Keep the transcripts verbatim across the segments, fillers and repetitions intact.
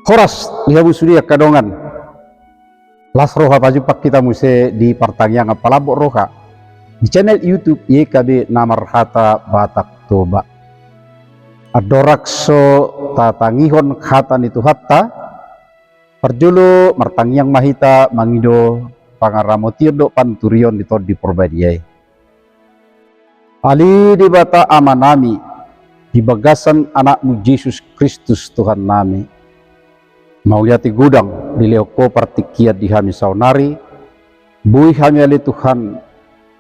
Horas di hamu sude angka dongan. Las roha pajumpang hita muse di partangiangan palambok roha di channel YouTube Y K B na marhata Batak Toba. Andorang so tatangihon hata ni Tuhanta, parjolo martangiang ma hita mangido pangaramotion dohot panuturion ni Tondi Porbadia i. Ale Debata Amanami, di bagasan Anakmu Jesus Kristus Tuhannami, mauliate godang dilehon Ho partingkian di hami saonari. Boi hami ale Tuhan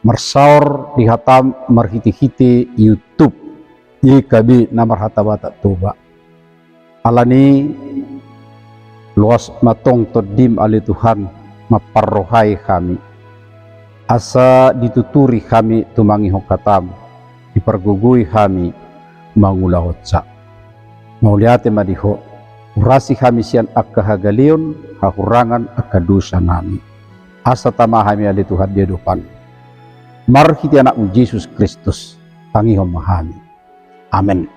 marsaor di hataM marhitehite YouTube Y K B na marhata Batak Toba. Alani i, loas ma tong TondiM ale Tuhan mamparrohai hami, asa dituturi hami tumangihon hataM, dipargogoi hami mangulahonsa. Mauliate ma di Ho, urasi hami sian angka hagaleon, hahurangan, angka dosanami, asa tama hami ale Tuhan di adopanMu. Marhite Anakmu Jesus Kristus tangihon ma hami. Amen.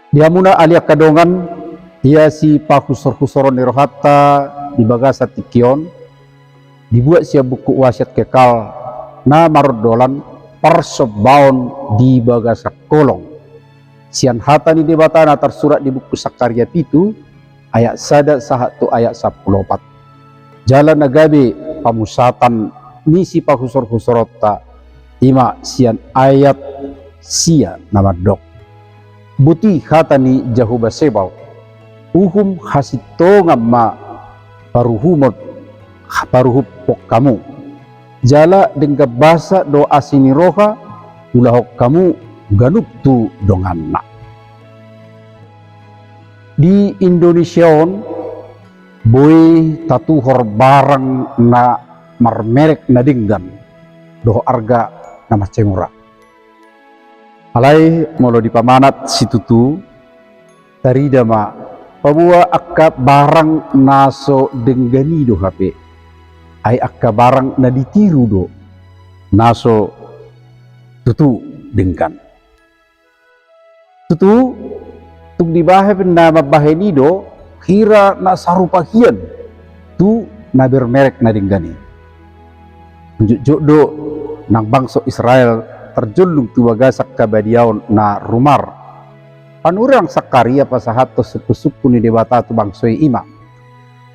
Di hamuna ale angka dongan, ia sipahusorhusoron ni rohanta di bagasan tingki on, dibuat sian buku Wasiat Kekal na marondolan parsombaon di bagasan holong. Sian hata ni Debata na tarsurat di buku Sakaria pitu, ayat sada sahat tu ayat sampulu opat. Jala na gabe pamusatan ni sipahusorhusoronta, i ma sian ayat sia na mandok: Boti hata ni Jahowa Sebaot, uhum hasintongan ma paruhumon, paruhuphon hamu, jala denggan basa dohot asi ni roha ulahon hamu ganup tu donganna. Di Indonesia on, boi tatuhor barang na marmerek na denggan dohot arga na mansai mura. Alai molo dipamanat situtu, tarida ma paboa angka barang na so denggan i do hape, ai angka barang na ditiru do na so tutu denggan. Tutu, tung dibahen na mambahen i do hira na sarupa hian tu na bermerek na denggan i. Jotjot do nang bangso Israel tarjolung tu bagasan habadiaon na rumar. Panurirang Sakaria pasahathon sungkunsungkun ni Debata tu bangso i, i ma: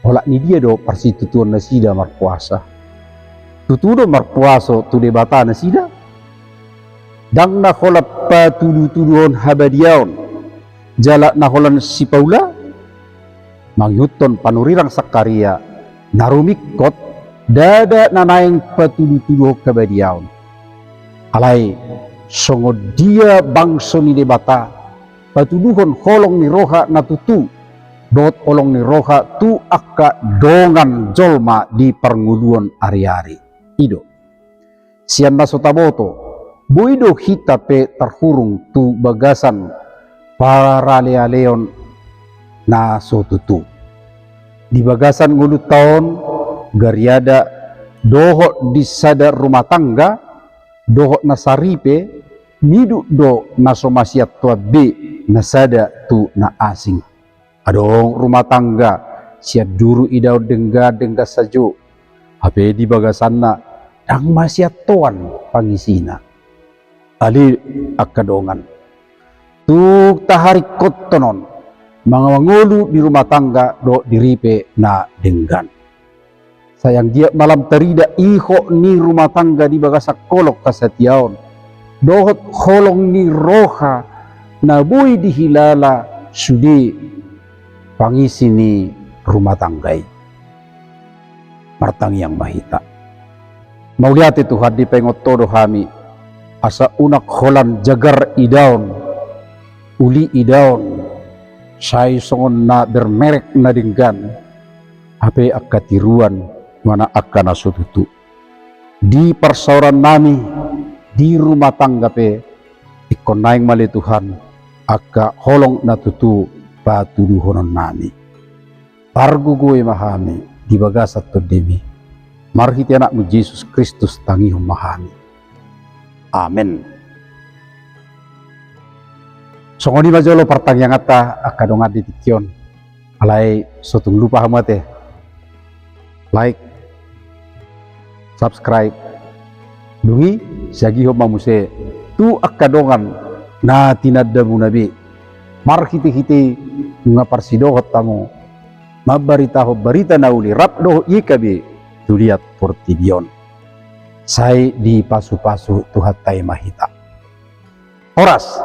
Holan ni dia do parsitutuon nasida marpuasa? Tutu do marpuaso tu Debata nasida? Ndang na holan patudutuduhon habadiaon, jala na holan sipaula? Mangihuthon panurirang Sakaria, na rumingkot ndada na naeng patudutuduhon habadiaon. Alai songon dia bangso ni Debata patuduhon holong ni roha na tutu dohot holong ni roha tu angka dongan jolma di parngoluon ariari. I do, sian na so taboto, boi do hita pe tarhurung tu bagasan paralealeon na so tutu. Di bagasan ngolunta on, gariada dohot di sada rumah tangga dohot na saripe, niduk do na so masiantoan be na sada tu na asing. Adong rumah tangga sian duru idaon denggan-denggan sajo, hape di bagasanna ndang masiantoan pangisina. Ale angka dongan, tung taharingkothon on mangolu di rumah tangga dohot di ripe na denggan. Sai anggiat ma lam tarida ihot ni rumah tangga di bagasan holong hasatiaon dohot holong ni roha na boi dihilala sude pangisi ni rumah tangga i. Martangiang ma hita. Mauliate Tuhan, dipaingot Ho do hami asa unang holan jagar idaon, uli idaon, sai songon na bermerek na denggan, hape angka tiruan manang angka na so tutu. Di parsaorannami, di rumah tangga pe, ingkon naeng ma ale Tuhan angka holong na tutu patuduhononnami. Pargogoi ma hami di bagasan TondiMi. Marhite Anakmu Jesus Kristus tangihon ma hami. Amen. Songon i ma jolo partangianganta angka dongan di tingki on. Alai so tung lupa hamu ate. Like, subscribe. Dung i, siagihon ma muse tu angka dongan na tinandamuna be. Marhitehite nunga parsidohot hamu mambaritahon barita na uli rap dohot Y K B tu liat portibi on. Sai dipasupasu Tuhanta i ma hita. Horas.